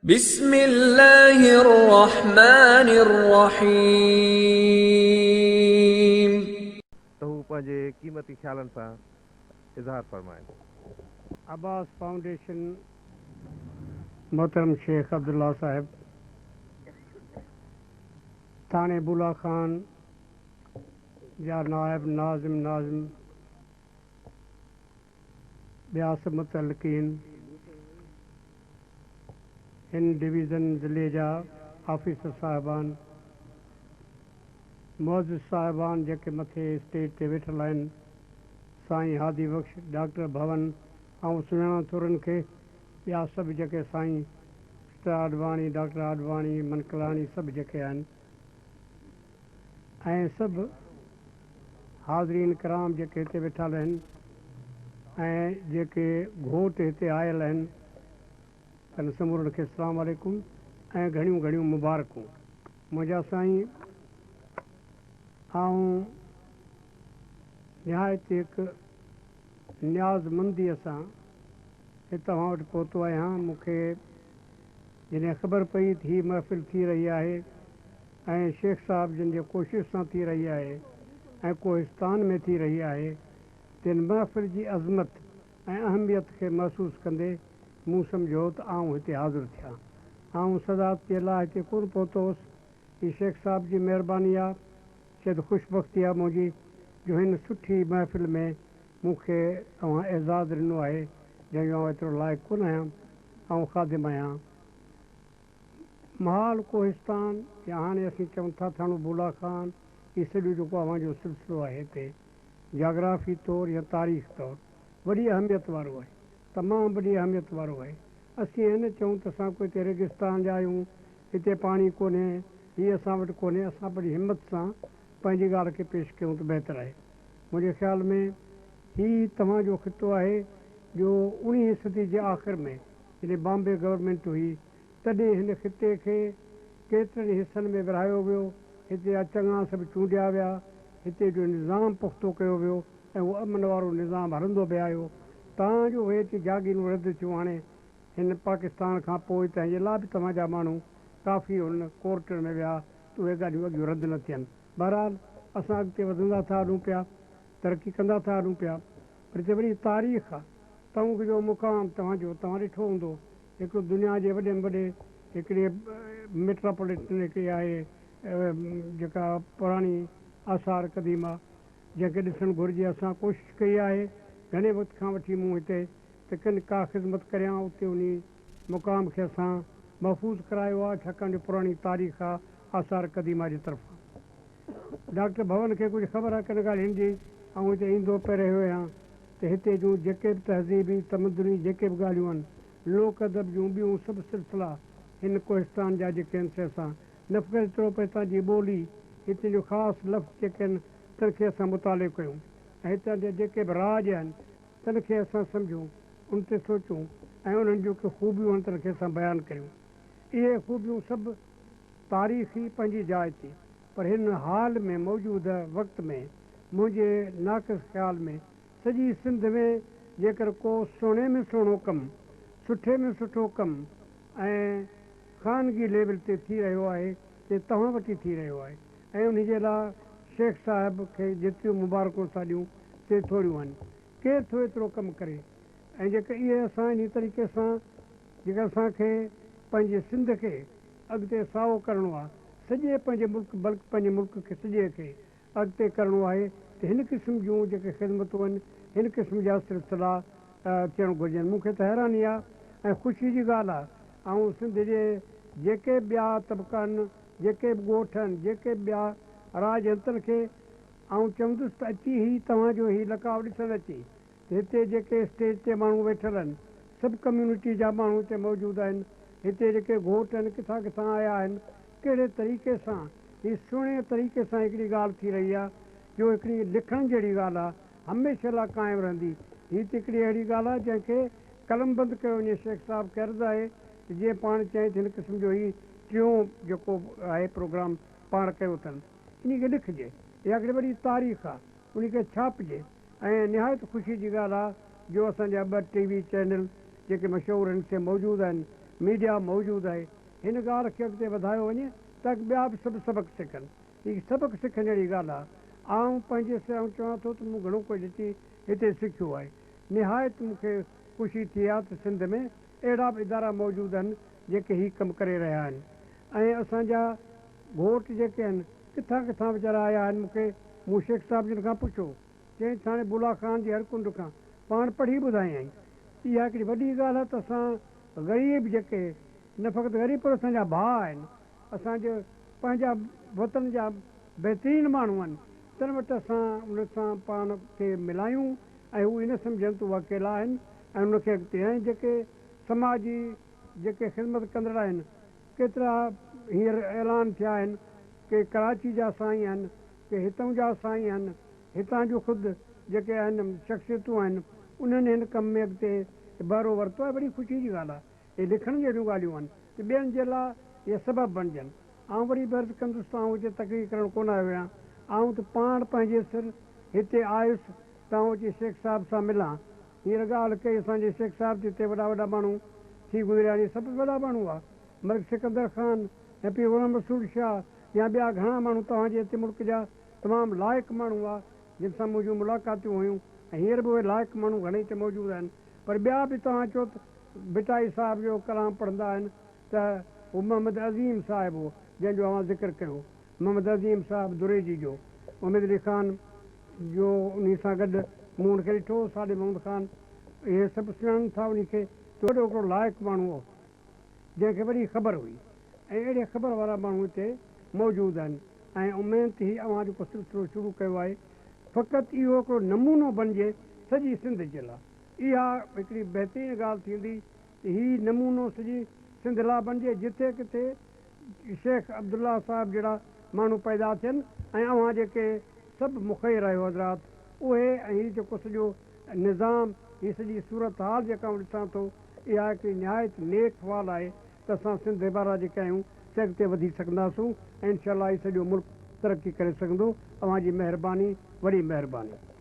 بسم الله الرحمٰن الرحيم. ته هو پنهنجي قيمتي خيالن سان اظهار فرمائن. عباس فائونڊيشن محترم شيخ عبدالله صاحب، ٿاڻي بولا خان جا نائب ناظم ناظم، ٻيا سڀ متعلقين، هن ڊويزن ضلعي جا آفيسر صاحبان، معزز صاحبان جيڪي مٿي اسٽيج تي ويٺل آهن، سائين هادي بخش، ڊاڪٽر ڀون، آئون سڃاڻان ٿورن کي، ٻيا سڀ جيڪي سائين مسٽر آڏواڻي، ڊاڪٽر آڏواڻي، منڪلاڻي سڀ جيڪي آهن ۽ سڀ حاضرين ڪرام جيڪي هتي ويٺل آهن ۽ جيڪي گهوٽ هتي آيل آهن تن سمورن کي السلام عليڪم ۽ گهڻيون گهڻيون مبارڪون. منهنجا سائين آئون نهايت هڪ نيازمنديء سان هت توهان وٽ پهتو آهيان. مون کي جڏهن خبر پئي ته هي محفل ٿي رهي آهي ۽ شيخ صاحب جن جي ڪوشش سان ٿي رهي آهي ۽ ڪوهستان ۾ ٿي رهي آهي تن محفل جي عظمت ۽ اهميت کي محسوس ڪندي مون سمجهيو ته آئون هتي حاضر ٿيان. آئون صدارت جي لاء هتي ڪونه پهتو هوس. هي شيخ صاحب جي مهرباني آ، شايد خوش بختي آ منهنجي جو هن سٺي محفل ۾ مون کي اوهان اعزاز ڏنو آهي جنهن جو آئون ايترو لائق ڪونه آهيان. آئون خادم آهيان. محال ڪوهستان يا هاڻي اسين چئون ٿا ٿاڻو بولا خان هي سڄو جيڪو اوهان جو سلسلو آهي هتي جاگرافي طور يا تاريخ طور وڏي اهميت وارو آهي تمام وڏي اهميت وارو آهي اسين ائين نه چئون ته اسان ڪو هتي ريگستان جا آهيون هتي پاڻي ڪونهي هي اسان وٽ ڪونهي اسان پنهنجي همت سان پنهنجي ڳالهه کي پيش ڪيون ته بهتر آهي منهنجي خيال ۾ هي توهان جو خطو آهي جو اڻيهين صدي جي آخر ۾ جڏهن بامبي گورنمينٽ هئي، تڏهن هن خطي کي ڪيترن حصن ۾ ورهايو ويو. هتي جا چڱا سڀ چونڊيا ويا. هتي جو نظام پختو ڪيو ويو ۽ اهو امن وارو نظام هلندو پئي آيو، تان جو اهي اچي جاگيرون رد ٿيون. هاڻي هن پاڪستان کان پوء تنهن جي لاء به توهان جا ماڻهو ڪافي هن ڪورٽن ۾ ويا ته اهي ڳالهيون اڳيون رد نه ٿين. بهرحال اسان اڳتي وڌندا ٿا هلون پيا، ترقي ڪندا ٿا هلون پيا. پر هتي وڏي تاريخ آ. ٽونڪ جو مقام توهان جو توهان ڏٺو هوندو هڪڙو دنيا جي وڏي ۾ وڏي هڪڙي ميٽراپوليٽن هڪڙي آهي جيڪا پراڻي آثار قديمه جنهن کي ڏسڻ گهرجي اسان ڪوشش ڪئي آهي گهڻي وقت کان وٺي مون هتي ته ڪن ڪا خدمت ڪريان اتي انهي مقام کي اسان محفوظ ڪرايو آهي ڇاڪاڻ جو پراڻي تاريخ آ آثار قديمه جي طرفان ڊاڪٽر ڀون کي ڪجهه خبر آهي ڪن ڳالهين جي آئون هتي ايندو پئي رهيو آهيان ته هتي جون جيڪي به تهذيبي، تمدني جيڪي به ڳالهيون آهن، لوڪ ادب جون ٻيون سڀ سلسلا هن ڪوهستان جا جيڪي آهن سي اسان نه فقط ايترو پر هتان جي ٻولي، هتي جون خاص لفظ جيڪي آهن تن کي اسان مطالعو ڪيون ۽ هتان جا جيڪي به راڄ آهن تن کي اسان سمجهون، ان تي سوچون ۽ انهن جون ڪي خوبيون آهن تن کي اسان بيان ڪريون. اهي خوبيون سڀ تاريخي پنهنجي جاء تي پر هن حال ۾ موجوده وقت ۾ منهنجي ناقص خيال ۾ سڄي سنڌ ۾ جيڪر ڪو سهڻي ۾ سهڻو ڪم، سٺي ۾ سٺو ڪم ۽ خانگي ليول تي ٿي رهيو آهي ته توهان وٽ ئي ٿي رهيو آهي ۽ انهي جي لاء شيخ صاحب کي جيتريون مبارڪون اسان ڏيون سي ٿوريون آهن. ڪير ٿو ايترو ڪم ڪري ۽ جيڪر اهي اسان انهي طريقي سان جيڪر اسان کي پنهنجي سنڌ کي اڳتي سائو ڪرڻو آهي سڄي پنهنجي ملڪ بلڪ پنهنجي ملڪ کي سڄي کي اڳتي ڪرڻو آهي ته هن قسم جون جيڪي خدمتون آهن هن قسم جا سلسلا ٿيڻ گهرجن. مون کي ته حيراني آهي ۽ خوشي جي ڳالهه آهي آئون سنڌ جي جيڪي به ٻيا طبقا آهن جيڪي به ڳوٺ آهن جيڪي به ٻيا راڄ آهن تن کي آئون چوندس ته اچي هي توهان جو هي لقاء ڏسڻ اچي ته هتي جيڪي اسٽيج تي ماڻهو ويٺل آهن سڀ ڪميونٽي جا ماڻهو هتي موجود آهن هتي جيڪي گهوٽ آهن ڪٿان ڪٿان آيا آهن ڪهڙي طريقي سان هي سهڻي طريقي سان هڪڙي ڳالهه ٿي رهي آهي جو هڪڙي لکڻ جهڙي ڳالهه آهي هميشه لاء قائم رهندي. هي ته هڪڙي اهڙي ڳالهه آهي جنهن کي قلمبند ڪيو وڃي. شيخ صاحب کي عرض آهي ته جيئن پاڻ چيائين ته هن قسم جو هي ٽيون جيڪو آهي پروگرام پاڻ ڪيو اٿن انهي کي لکجي. اها هڪڙي وڏي تاريخ آهي انهي کي ڇاپجي ۽ نهايت خوشي جي ڳالهه آهي جو اسان جا ٻه ٽي وي چينل جيڪي مشهور آهن سي موجود آهن. ميڊيا موجود آهي، هن ڳالهه کي اڳتي وڌايو وڃي تاڪه ٻيا به سڀ سبق سکن. هي سبق سکڻ جهڙي ڳالهه آهي. آئون پنهنجي سر آئون چوان ٿو ته مون گهڻو ڪجهه اچي هتي سکيو آهي. نهايت مون کي خوشي ٿي آهي ته سنڌ ۾ اهڙا به ادارا موجود آهن جيڪي هي ڪم ڪري رهيا آهن ۽ اسان جا گهوٽ جيڪي آهن ڪٿان ڪٿان ويچارا آيا آهن مون کي مون شيخ صاحب جن کان پڇيو چيائين ته هاڻي بولا خان جي هر ڪنڊ کان پاڻ پڙهي ٻڌايائين. اها هڪڙي وڏي ڳالهه آهي ته اسان غريب جيڪي نه فقط غريب پر اسان جا ڀاء آهن، اسان جي پنهنجا وطن جا بهترين ماڻهو آهن، تن وٽ اسان انهن سان پاڻ کي ملايون ۽ هو ائين نه سمجهن ته هو اڪيلا آهن ۽ ان کي اڳتي ۽ جيڪي سماجي جيڪي خدمت ڪندڙ آهن ڪيترا هينئر اعلان ٿيا آهن ڪي ڪراچي جا سائين آهن ڪي هتئون جا سائين آهن هتان جون خود جيڪي آهن شخصيتون آهن انهن هن ڪم ۾ اڳتي بهرو ورتو آهي وڏي خوشي جي ڳالهه آهي هي لکڻ جهڙيون ڳالهيون آهن ته ٻين جي لاء اهي سبب بڻجن. آئون وري به عرض ڪندس ته آئون هتي تقرير ڪرڻ ڪونه آيو آهيان. آئون ته پاڻ پنهنجي سر هتي آيس ته آئون اچي شيخ صاحب سان ملان. هينئر ڳالهه ڪئي اسان جي شيخ صاحب ته هتي وڏا وڏا ماڻهو ٿي گذريا آهن. اهي سڀ وڏا ماڻهو هئا. ملڪ سڪندر خان ۽ پير غلام رسول شاهه يا ٻيا گهڻا ماڻهو توهان جي هتي ملڪ جا تمام لائق ماڻهو هئا جن سان منهنجون ملاقاتيون هيون ۽ هينئر به اهي لائق ماڻهو گهڻئي هتي موجود آهن. پر ٻيا به توهان چئو ته ڀٽائي صاحب جو ڪلام پڙهندا آهن ته هو محمد عظيم صاحب هو جنهن جو اوهان ذڪر ڪيو، محمد عظيم صاحب دريجي جو، اميد علي خان جو انهي سان گڏ مون ان کي ڏٺو هو، صالح محمد خان اهي سڀ سڃاڻن ٿا انهي کي ته وڏو هڪڙو لائق ماڻهو هو جنهن کي وڏي خبر هئي ۽ اهڙي خبر وارا ماڻهو هتي موجود آهن ۽ اميد ته هي اوهان جيڪو سلسلو شروع ڪيو آهي فقط اهو هڪڙو نمونو بنجي سڄي سنڌ جي لاء اها هڪڙي بهترين ڳالهه ٿيندي ته هي نمونو سڄي سنڌ لاء بنجي جٿي ڪٿي شيخ عبدالله صاحب جهڙا ماڻهو پيدا ٿين ۽ اوهان جيڪي سڀ مخير آهيو حضرات اهي ۽ هي جيڪو سڄو نظام هي سڄي صورتحال جيڪا آئون ڏسان ٿو اها هڪڙي نهايت نيڪ فال آهي ته اسان سنڌ وارا جيڪي آهيون سي اڳتي وڌي سگهنداسون ۽ انشاء الله هي سڄو ملڪ ترقي ڪري سگهندو اوهان جي مهرباني وڏي مهرباني.